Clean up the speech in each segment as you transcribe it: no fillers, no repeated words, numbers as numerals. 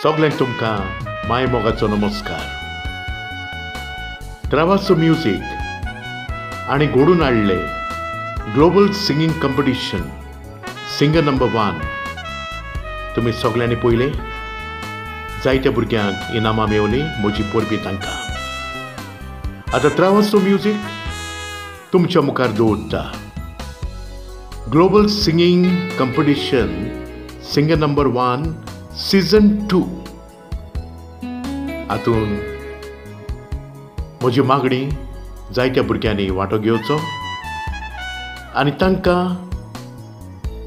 सगल्यांक तुमकां माय मोगाचो नमस्कार. ट्रावासो म्युजीक आनी घडून हाडले global singing competition singer number 1 तुमी सगल्यांनी पयले. जायत्या भुरग्यांक इनामां मेवली, म्हजी परबी तांकां. आतां ट्रावासो म्युजीक तुमच्या मुखार दवरता global singing competition singer number 1 season 2. हातून म्हजी मागणी जायत्या भुरग्यांनी वांटो घेवचो आनी तांकां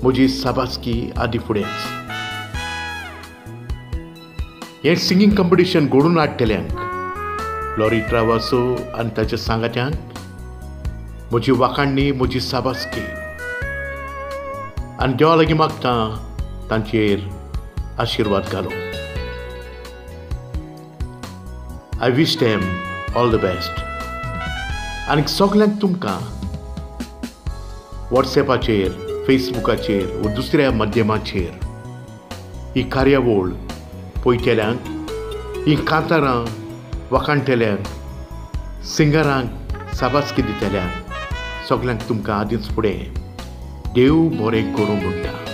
म्हजी साबासकी आदी फुडेंच. हें सिंगींग कॉम्पिटिशन घडोवन हाडटल्यांक लॉरी ट्रावासो आनी ताच्या सांगात्यांक म्हजी वाखाणणी, म्हजी साबासकी आनी देवा लागीं मागता तांचेर आशिर्वाद घालो. I wish them all the best. आनी सगल्यांक तुमकां वॉट्सॅपाचेर, फेसबुकाचेर व दुसऱ्या माध्यमाचेर ही कार्यावळ पळयतल्यांक, ही कांतारां वाखाणटल्यांक, सिंगरांक साबासकी दितल्यांक सगल्यांक तुमकां आदींच फुडें देव बरें करूं म्हणटा.